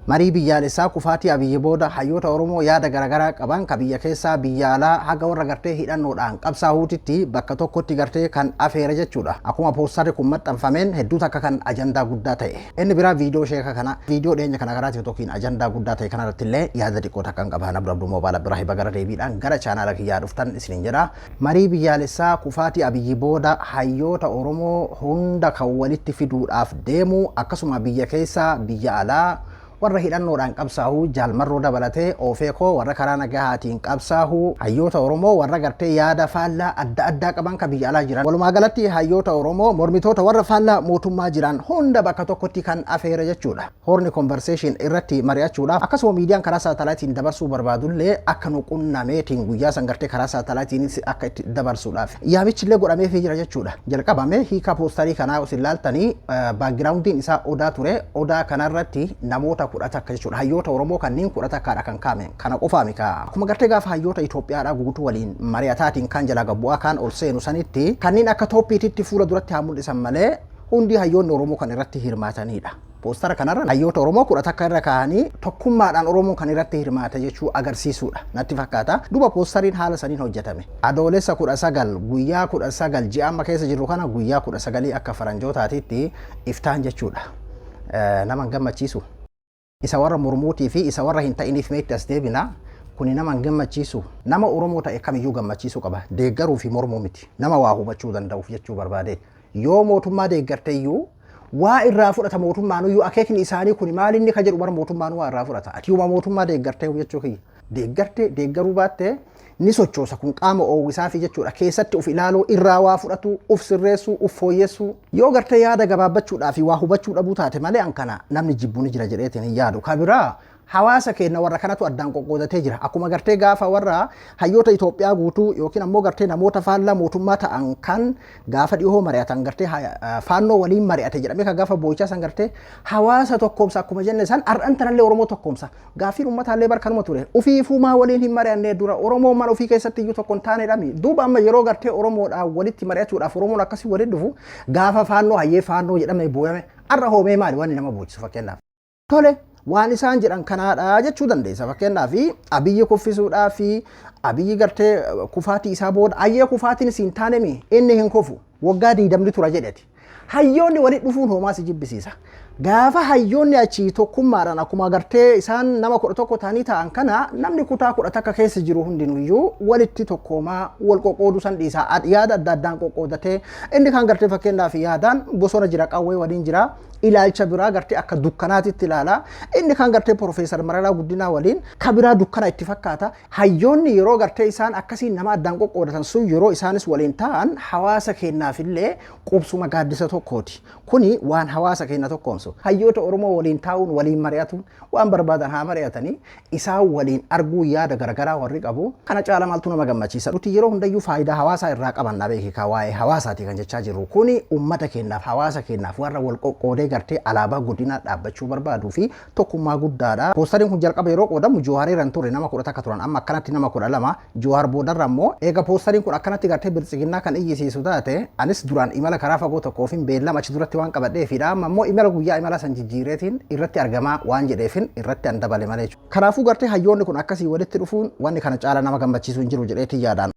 Marii biyyaalessaa kufaatii Abiyyi booda hayyoota Oromoo yaada garaagaraa qaban ka biyya keessaa, biyya alaa, haga warra gartee hidhannoodhaan qabsaa'uutitti bakka tokkotti gartee kan afeere jechuudha. Akkuma poostarri kun maxxanfameen hedduu takka kan ajandaa guddaa ta'e. Inni biraa viidiyoo sheeka kana, viidiyoo dhiyeenya kana karaa TikTokiin ajandaa guddaa ta'e kanarratti illee yaada xiqqoo takka hin qaba. Abduu Abduu Moobaala biraa hiba gara deebiidhaan gara chaanaala kiyyaa dhuftan isiniin jedha. Marii biyyaalessaa kufaatii Abiyyi booda hayyoota Oromoo hunda kan walitti fiduudhaaf deemu, akkasuma biyya keessaa, biyya alaa warra hidhannoodhaan qabsaa'u, Jaalmarroo dabalatee, Oofeekoo warra karaa nagahaatiin qabsaa'u, hayyoota Oromoo warra gartee yaada faallaa adda addaa qaban ka biyya alaa jiran, walumaa galatti hayyoota Oromoo mormitoota warra faallaa mootummaa jiran hunda bakka tokkotti kan afeere jechuudha. Horn Conversation irratti mari'achuudhaaf, akkasuma miidiyaan karaa saatalaayitiin dabarsuu barbaadullee akka nu qunnameetiin guyyaa san gartee karaa saatalaayitiinis akka itti dabarsuudhaaf yaamichillee godhameefii jira jechuudha. Jalqabame hiikaa poostarii kanaa isin laaltanii, backgroundiin isaa odaa ture. Odaa kanarratti namoota 11 jechuudha. Hayyoota Oromoo kanneen 11dha kan kaa'ame. Kana qofaami kaa. Akkuma gartee gaafa hayyoota Itoophiyaadhaa guutuu waliin mari'ataatiin kaan jalaa gabbu'aa kaan ol seenu sanitti, kanneen akka topiititti fuula duratti haa mul'isan malee, hundi hayyoonni Oromoo kan irratti hirmaatanidha. Poostara kanarra hayyoota Oromoo 11 irra kaa'anii tokkummaadhaan Oromoon kan irratti hirmaate jechuu agarsiisuudha natti fakkaata. Duuba poostariin haala saniin hojjetame. Adoolessa 19, guyyaa 19 ji'a amma keessa jirru kana, guyyaa 19 akka faranjootaatitti iftaan jechuudha. Nama hin gammachiisu. Isa warra mormuutii fi isa warra hin ta'iniif meetti as deebina. Kuni nama hin gammachiisu. Nama Oromoo ta'e kamiyyuu gammachiisuu qaba. Deeggaruu fi mormuu miti. Nama waa hubachuu danda'uuf jechuu barbaade. Yoo mootummaa deeggarte iyyuu waa irraa fudhata mootummaanuyyuu. Akeekni isaanii kun maal inni ka jedhu bara mootummaan waa irraa fudhata. Ati yooma mootummaa deeggartee jechuu kiyya. Deeggarte deeggaruu baatte ni sochoosa, kun qaama oowwisaa fi jechuudha. Keessatti of ilaaluu, irraa waa fudhatu, uf sirreessuu, uf fooyyessuu. Yoo gartee yaada gabaabbachuudhaa fi waa hubachuu dhabuu taate malee, an kana namni jibbu ni jira jedheetiin hin yaadu. Ka biraa hawaasa keenya warra kanatu addaan qoqqoodatee jira. Akkuma gartee gaafa warra hayyoota Itoophiyaa guutuu yookiin ammoo gartee namoota faallaa mootummaa ta'an kan gaafa dhihoo mari'atan, gartee faannoo waliin mari'ate jedhamee kan gaafa boo'ichaa san gartee hawaasa tokkoomsa akkuma jenne san, har'an tanallee Oromoo tokkoomsa. Gaaffiin uummataallee bar kanuma ture. Ufiifumaa waliin hin mari'annee dura Oromoon mana ofii keessatti iyyuu tokko hin taanedhami. Duuba amma yeroo gartee Oromoodhaan walitti mari'achuudhaaf Oromoon akkasii walitti dhufu, gaafa faannoo hayyee faannoo jedhamee booyame. Har'a hoomee maali wanni nama boochisu fakkeenyaaf? Tole, waan isaan jedhan kanaadha jechuu dandeessa. Fakkeenyaaf Abiyyi kuffisuudhaa fi Abiyyi gartee kufaatii isaa booda ayyee kufaatiin siin taanemi, inni hin kufu, waggaa 20 tura jedheti. Hayyoonni walitti dhufuun homaa si jibbisiisa? Gaafa hayyoonni achii tokkummaadhaan akkuma gartee isaan nama 11 ta'anii ta'an kana, namni kutaa 11 keessa jiru hundinuyyuu walitti tokkoomaa wal qoqqooduu san dhiisaa, yaada adda addaan qoqqoodatee, inni kan gartee fakkeenyaaf yaadaan bosona jira, qawwee waliin jira, ilaalcha biraa gartee akka dukkanaatitti ilaala. Inni kan gartee Profeesar Mararaa Guddinaa waliin ka biraa dukkana itti fakkaata. Hayyoonni yeroo gartee isaan akkasiin nama addaan qoqqoodatan sun, yeroo isaanis waliin ta'an hawaasa keenyaafillee qubsuma gaaddisa tokkooti. Kuni waan hawaasa keenya tokkoomsu. Hayyoota Oromoo waliin taa'uun waliin mari'atuun, waan barbaadan haa mari'atanii, isaan waliin arguu, yaada garaagaraa warri qabu. Kana caala maaltu nama gammachiisa? Nuti yeroo hundayyuu faayidaa hawaasaa irraa qabanna beekikaa, waa'ee hawaasaati kan jechaa jirru. Kuni uummata keenyaaf, hawaasa keenyaaf, warra wal qoqqoodee gartee alaabaa godinaa dhaabbachuu barbaaduu fi tokkummaa guddaadha. Poostariin kun jalqaba yeroo qoodamu Joohariirra hin turre, nama 11 turan. Amma akkanatti nama 12. Joohar boodarra immoo eega poostariin kun akkanatti gartee biltsiginnaa kan iyyisiisu taate, anis duraan imala karaa fagoo tokkoofin beellama achi duratti waan qabadheefidha. Amma immoo imala guyyaa imala san jijjiireetiin irratti argamaa waan jedheefin irratti an dabale malee. Kanaafuu gartee hayyoonni kun akkasii walitti dhufuun wanni kana caala nama gammachiisu hin jiru jedheetiin yaadaan.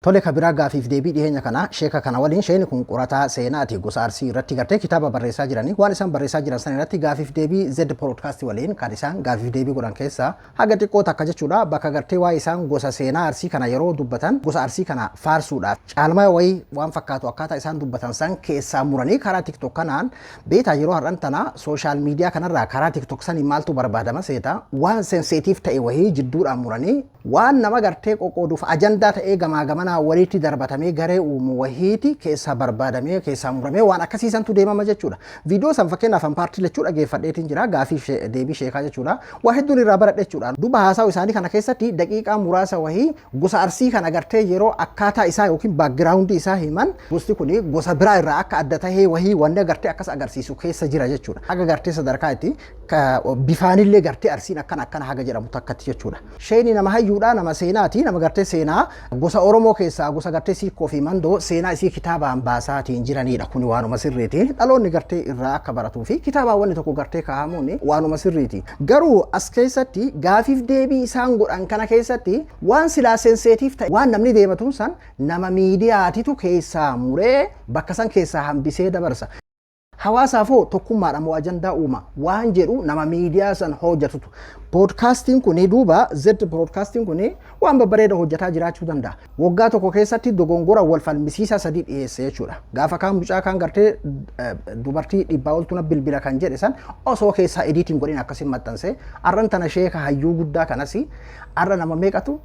Tole, ka biraa gaafiif deebii dhiheenya kana sheeka kana waliin, sheeni kun qorataa seenaati, gosa Arsii irratti gartee kitaaba barreessaa jiranii, waan isaan barreessaa jiran san irratti gaafiif deebii Z Podcast waliin kan isaan gaafiif deebii godhan keessaa haga xiqqoo takka jechuudha. Bakka gartee waa isaan gosa seenaa Arsii kana yeroo dubbatan, gosa Arsii kana faarsuudhaaf caalmaa wayii waan fakkaatu akkaataa isaan dubbatan san keessaa muranii karaa TikTok kanaan beetaa. Yeroo har'an tana social media kanarraa karaa TikTok sanii maaltu barbaadama seeta? Waan sensitive ta'e wayii jidduudhaan muranii, waan nama gartee qoqqooduuf ajandaa ta'ee gamaa gamanaa walitti darbatamee garee uumu wahiiti keessaa barbaadamee keessaa muramee waan akkasiisantu deemama jechuudha. Viidiyoo san fakkeenyaaf an paartii lachuu dhageeffadheetiin jira, gaafii deebii sheekaa jechuudha. Waa hedduun irraa baradhe jechuudha. Duuba haasawu isaanii kana keessatti daqiiqaa muraasa wahii gosa Arsii kana gartee yeroo akkaataa isaa yookiin backgroundii isaa himan, gosti kun gosa biraa irraa akka adda tahee wahii wanni gartee akkas agarsiisu keessa jira jechuudha. Haga gartee sadarkaa itti bifaanillee gartee Arsiin akkana akkana haga jedhamu takkatti jechuudha. Sheeni nama hayyuudha, nama seenaati, nama gartee seenaa gosa Oromoo keessaa gosa gartee Siikkoo fi Mandoo seenaa isii kitaabaan baasaatiin jiranidha. Kuni waanuma sirriiti. Dhaloonni gartee irraa akka baratuu fi kitaabaan wanni tokko gartee kaa'amuun waanuma sirriiti. Garuu as keessatti gaafiif deebii isaan godhan kana keessatti waan silaa sensitive ta'e, waan namni deematuun san, nama miidiyaatitu keessaa muree bakka san keessaa hambisee dabarsa. Hawaasaafoo tokkummaadha moo ajandaa uuma waan jedhu nama miidiyaa san hojjetutu. Poodkaastiin kuni duuba Z Broadcastiin kuni waan babbareeda hojjetaa jiraachuu danda'a. Waggaa tokko keessatti dogongora wal falmisiisaa sadii dhiyeesse jechuudha. Gaafa kaan mucaa kaan gartee dubartii 100 oltu na bilbila kan jedhe san osoo keessaa editing godhin akkasin maxxanse. Arran tana sheeka hayyuu guddaa kanas arra nama meeqatu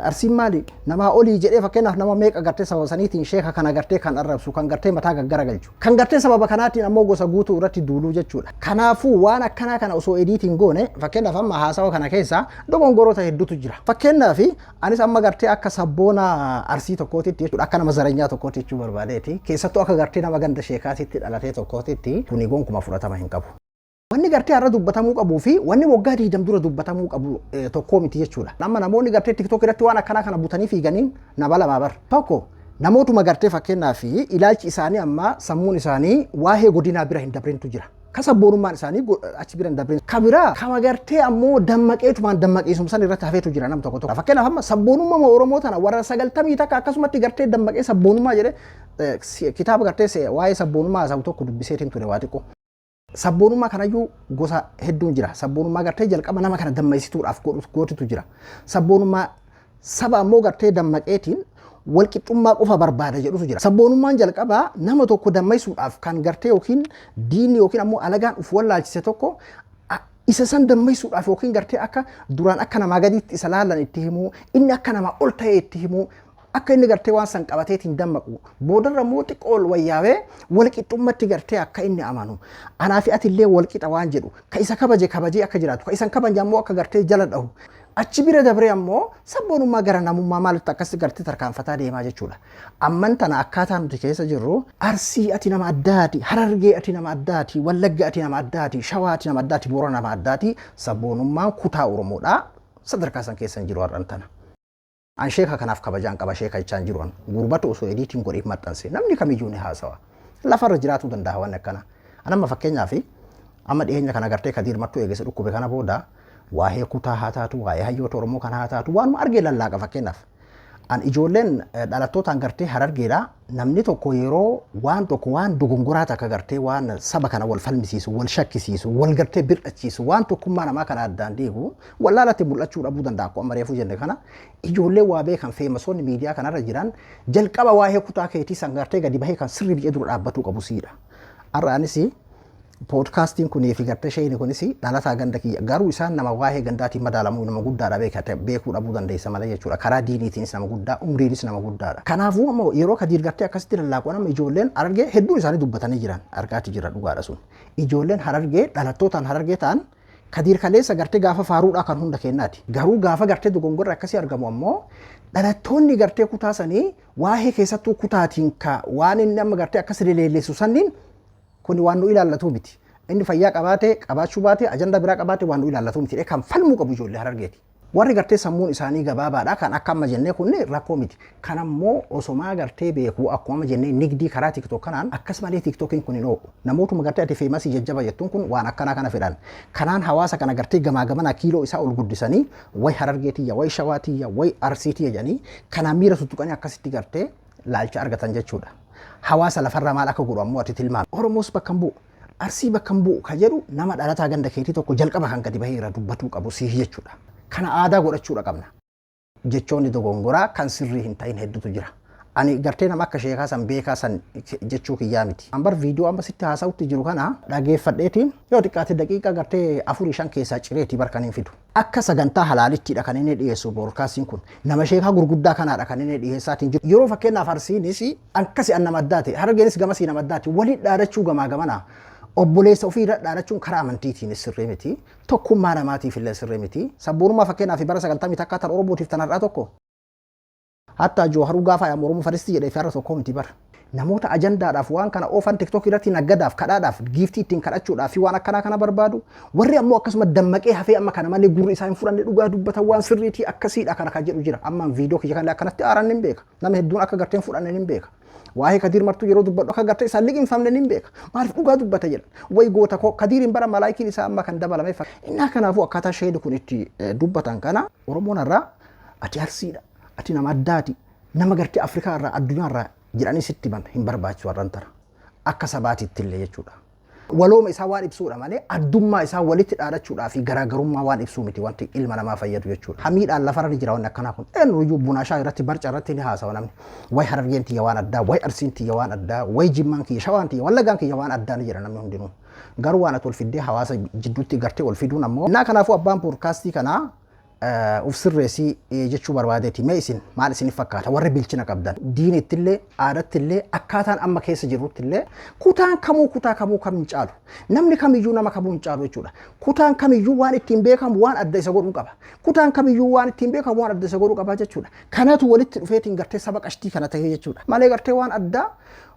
Arsiin maali namaa olii jedhee, fakkeenyaaf nama meeqa gartee sababa saniitiin sheeka kana gartee kan arrabsu, kan gartee mataa gaggara galchu, kan gartee sababa kanaatiin ammoo gosa guutuu irratti duuluu jechuudha. Kanaafuu waan akkanaa kana osoo editing goone, fakkeenyaaf amma haasawa kana keessa dogongoroota hedduutu jira. Fakkeenyaaf anis amma gartee akka sabboona Arsii tokkootitti jechuudha, akka nama zaranyaa tokkootti jechuu barbaadeeti, keessattuu akka gartee nama ganda sheekaatitti dhalatee tokkootitti, kuni gonkuma fudhatama hin qabu. Wanni gartee har'a dubbatamuu qabuu fi wanni waggaa 20 dura dubbatamuu qabu tokkoo miti jechuudha. Amma namoonni gartee TikTok irratti waan akkanaa kana butanii fiiganiin nama lamaa bar. Tokko namootuma gartee fakkeenyaaf ilaalchi isaanii amma sammuun isaanii waa'ee godinaa bira hin dabrintu jira. Ka sabboonummaan isaanii achi bira hin dabrin. Ka biraa kama gartee ammoo dammaqeetumaan dammaqiisumsan irratti hafeetu jira nam tokko tokko. Fakkeenyaaf amma sabboonummaa Oromoo tana warra 91 akkasumatti gartee dammaqee sabboonummaa jedhee kitaaba gartee waa'ee sabboonummaa haasa'u tokko dubbiseetiin ture waa xiqqoo. Sabboonummaa kanayyuu gosa hedduun jira. Sabboonummaa gartee jalqaba nama kana dammaysituudhaaf gootitu jira. Sabboonummaa saba ammoo gartee dammaqeetiin walqixxummaa qofa barbaada jedhutu jira. Sabboonummaan jalqabaa nama tokko dammaysuudhaaf kan gartee yookiin diinni yookiin ammoo alagaan uf wallaalchise tokko isa san dammaysuudhaaf, yookiin gartee akka duraan akka namaa gadiitti isa laalan itti himuu, inni akka namaa ol ta'e itti himuu, akka inni gartee waan san qabateetiin dammaqu, boodarra immoo xiqqoo ol wayyaawee walqixxummatti gartee akka inni amanu, anaa fi atillee walqixa waan jedhu, ka isa kabaje kabajee akka jiraatu, ka isan kabaje ammoo akka gartee jala dhahu, achi bira dabree ammoo sabboonummaa gara namummaa maalitti akkasi gartee tarkaanfataa deemaa jechuudha. Amman tana akkaataa nuti keessa jirru, Arsii ati nama addaati, Harargee ati nama addaati, Wallagga ati nama addaati, Shawaa ati nama addaati, Boorana nama addaati, sabboonummaan kutaa Oromoodhaa sadarkaa san keessa hin jiru har'an tana. An sheeka kanaaf kabajaan qaba, sheeka jechaan jiru an. Gurbatu osoo editing godheef maxxanse, namni kamiyyuu ni haasawa. Lafarra jiraatuu danda'a wanni akkana. An amma fakkeenyaaf amma dhiyeenya kana gartee Kadiir Mattuu eegese dhukkube kana booda waa'ee kutaa haa taatu, waa'ee hayyoota Oromoo kana haa taatu, waanuma argee lallaaqa fakkeenyaaf. An ijoolleen dhalattootaan gartee Harargeedha. Namni tokko yeroo waan tokko, waan dogongoraa takka gartee waan saba kana wal falmisiisu, wal shakkisiisu, wal gartee bir'achiisu, waan tokkummaa namaa kana addaan diigu wallaalatti mul'achuu dhabuu danda'a akkuma amma reefuu jenne kana. Ijoollee waa beekan, famousoonni miidiyaa kanarra jiran, jalqaba waa'ee kutaa keetii san gartee gadi bahee kan sirrii bi'ee dura dhaabbatuu qabu siidha. Har'a anis poodkaastiin kunii fi gartee sheeyini kunis dhalataa ganda kiyya, garuu isaan nama waa'ee gandaatiin madaalamuu nama guddaadha, beekate beekuu dhabuu dandeessa malee jechuudha. Karaa diiniitiinis nama guddaa, umriinis nama guddaadha. Kanaafuu ammoo yeroo Kadiir gartee akkasitti lallaaqu, nama ijoolleen Harargee hedduun isaanii dubbatanii jiran argaati jira, dhugaadha sun. Ijoolleen Harargee dhalattootaan Harargee ta'an Kadiir kaleessa gartee gaafa faaruudhaa kan hunda kennaati. Garuu gaafa gartee dogongorri akkasii argamu ammoo dhalattoonni gartee kutaa sanii waa'ee keessattuu kutaatiin ka waan inni amma gartee akkas leelleessu sanniin kuni waan nu ilaallatu miti. Inni fayyaa qabaate qabaachuu baate, ajandaa biraa qabaate, waan nu ilaallatu miti kan falmuu qabu ijoollee Harargeeti. Warri gartee sammuun isaanii gabaabaadha kan akka amma jennee kun rakkoo miti. Kan ammoo osomaa gartee beekuu akkuma amma jennee nigdii karaa TikTok kanaan akkas malee TikTokiin kun hin oo'u. Namootuma gartee ati famousii jajjaba jettuun kun waan akkanaa kana fedhan. Kanaan hawaasa kana gartee gamaa gamanaa kiiloo isaa ol guddisanii, way Harargee tiyya, way Shawaa tiyya, way Arsii tiyya jedhanii kanaan miira tuttuqanii akkasitti gartee laalcha argatan jechuudha. Hawaasa lafarraa maal akka godhu ammoo ati tilmaami. Oromoos bakka hin bu'u, Arsii bakka hin bu'u ka jedhu nama dhalataa ganda keetii tokko jalqaba kan gadi bahee irra dubbatuu qabu siif jechuudha. Kana aadaa godhachuudha qabna. Jechoonni dogongoraa kan sirrii hin ta'in hedduutu jira. Ani gartee nama akka sheekaa san beekaa san jechuu kiyyaa miti. Ambar viidiyoo amma sitti haasa'utti jiru kana dhageeffadheetiin yoo xiqqaate daqiiqaa gartee afurii shan keessaa cireetii bar kan hin fidu. Akka sagantaa halaalittiidha kan inni dhiyeessu broadcastiin kun. Nama sheekaa gurguddaa kanaadha kan inni dhiyeessaatiin jiru. Yeroo fakkeenyaaf Arsiinis akkasi an nama addaati. Harargeenis gamasii nama addaati. Waliin dhaadachuu gamaa gamanaa. Obboleessa ofii irra dhaadachuun karaa amantiitiinis sirrii miti. Tokkummaa namaatiif illee sirrii miti. Sabboonummaa fakkeenyaaf bara 91 tan Oromootiif tan har'aa tokko. Hatta Jooharuu gaafa ayam Oromoo firstii jedhee fi har'a tokko miti bara. Namoota ajandaadhaaf waan kana oofan, TikTok irratti naggadaaf, kadhaadhaaf, giiftii ittiin kadhachuudhaaf fi waan akkanaa kana barbaadu. Warri ammoo akkasuma dammaqee hafee amma kana malee gurri isaa hin fudhanne, dhugaa dubbatan, waan sirriitii akkasiidha kana kan jedhu jira. Amma viidiyoo kiyya kana akkanatti aaran hin beeka. Nama hedduun akka garteen fudhanne hin beeka. Waa'ee Kadiir Martuu yeroo dubbadhu akka gartee isaan liqinfamne hin beeka. Maaliif dhugaa dubbata jedhan. Wayi goota koo Kadiiriin bara malaayikiin isaa amma kan dabalame. Innaa kanaafuu akkaataa sheeni kun itti dubbatan kana, Oromoon irraa ati Arsiidha. Ati nama addaati. Nama gartee Afrikaa irraa, addunyaa irraa jedhanii sitti himan hin barbaachisu har'an tana. Akka sabaatitti illee jechuudha. Walooma isaa waan ibsuudha malee addummaa isaa walitti dhaadachuudhaa fi garaagarummaa waan ibsuu miti wanti ilma namaa fayyadu jechuudha. Hamiidhaan lafarra ni jira wanni akkanaa kun. Eenyuyyuu bunaa shaayii irratti, barca irratti ni haasawa namni. Way Harargeen tiyya waan addaa, way Arsiin tiyya waan addaa, way Jimmaan kiyya, Shawaan tiyya, Wallaggaan kiyya waan addaa ni jedha namni hundinuu. Garuu waan ati ol fiddee hawaasa jidduutti gartee ol fiduun ammoo. Innaa kanaafuu abbaan poodkaastii kanaa uf sirreessii jechuu barbaadeeti. Mee isin maal isiniif fakkaata, warri bilchina qabdan? Diinittillee, aadattillee, akkaataan amma keessa jirruttillee kutaan kamuu kutaa kamuu kam hin caalu. Namni kamiyyuu nama kamuu hin caalu jechuudha. Kutaan kamiyyuu waan ittiin beekamu, waan adda isa godhuu qaba. Kutaan kamiyyuu waan ittiin beekamu, waan adda isa godhuu qaba jechuudha. Kanatu walitti dhufeetiin gartee saba qashtii kana ta'ee jechuudha. Malee gartee waan addaa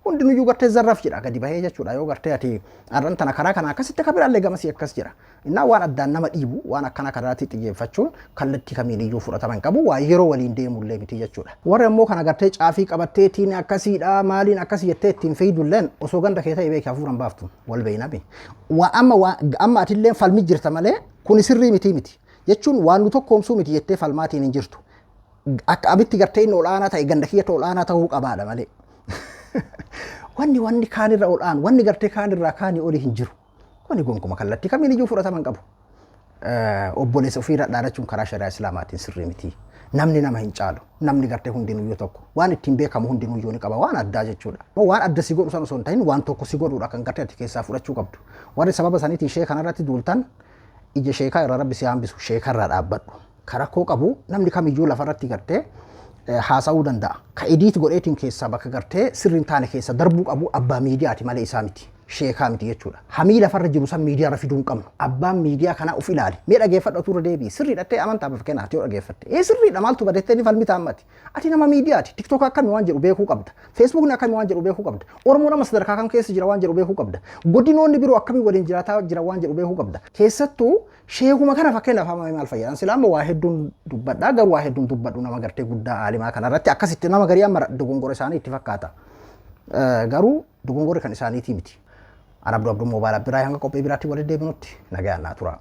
hundinuyyuu gartee zarraf jedha gadi bahee jechuudha. Yoo gartee ati har'an tana karaa kana akkasitti, akka biraallee gamasii akkas jedha. Innaa waan addaan nama dhiibu, waan akkana kanarratti xiyyeeffachuun kallattii kamiin iyyuu fudhatama hin qabu, waan yeroo waliin deemullee miti jechuudha. Warri ammoo kana gartee caafii qabatteetiin akkasiidha, maaliin akkasii jettee ittiin fiigdulleen, osoo ganda kee ta'e beeki hafuuran baaftu wal beeynabi. Waa amma waa amma atillee falmi jirta malee kuni sirrii miti miti jechuun waan nu tokkoomsuu miti jettee falmaatiin hin jirtu. Akka abitti gartee inni ol'aanaa ta'e ganda kiyyatti ol'aanaa ta'uu qabaadha malee. Wanni kaanirra ol'aanu, wanni gartee kaanirraa kaanii olii hin jiru. Kuni gonkuma kallattii kamiin iyyuu fudhatama hin qabu. Obboleessa ofiirra dhaadachuun karaa shari'aa Islaamaatiin sirrii miti. Namni nama hin caalu. Namni gartee hundinuyyuu tokko. Waan ittiin beekamu hundinuyyuu ni qaba. Waan addaa jechuudha. Waan adda si godhu sana osoo hin ta'in waan tokko si godhuudha kan gartee ati keessaa fudhachuu qabdu. Warri sababa saniitiin ishee kanarratti duultan, ija sheekaa irraa Rabbi si hambisu, sheekarraa dhaabbadhu. Ka rakkoo qabu, namni kamiyyuu lafarratti gartee haasa'uu danda'a. Ka edit godheetiin keessaa bakka gartee sirri hin taane keessa darbuu qabu abbaa miidiyaati malee isaa miti. Sheekaa miti jechuudha. Hamii lafarra jiru san miidiyaarra fiduu hin qabnu. Abbaan miidiyaa kanaa uf ilaali. Mee dhageeffadhu, utuu irra deebi'i. Sirriidha ta'e amantaa fakkeenyaaf yoo dhageeffatte. Ee, sirriidha, maaltu badettee ni falmita ammati. Ati nama miidiyaati. TikTok akkamii waan jedhu beekuu qabda. Facebookni akkamii waan jedhu beekuu qabda. Oromoo nama sadarkaa kam keessa jira waan jedhu beekuu qabda. Godinoonni biroo akkamii waliin jiraataa jira waan jedhu beekuu qabda. Keessattuu sheekuma kana fakkeenyaaf amma maal fayyadan? Sila amma waa hedduun dubbadhaa, garuu waa hedduun dubbadhu nama gartee guddaa aalimaa kanarratti akkasitti nama garii amma dogongora isaanii itti fakkaata. Garuu dogongorri kan isaaniitii miti. Ana Abduu Abduu Moobaayil biraa, hanga qophii biraatti walitti deebinutti nagaan naa tura.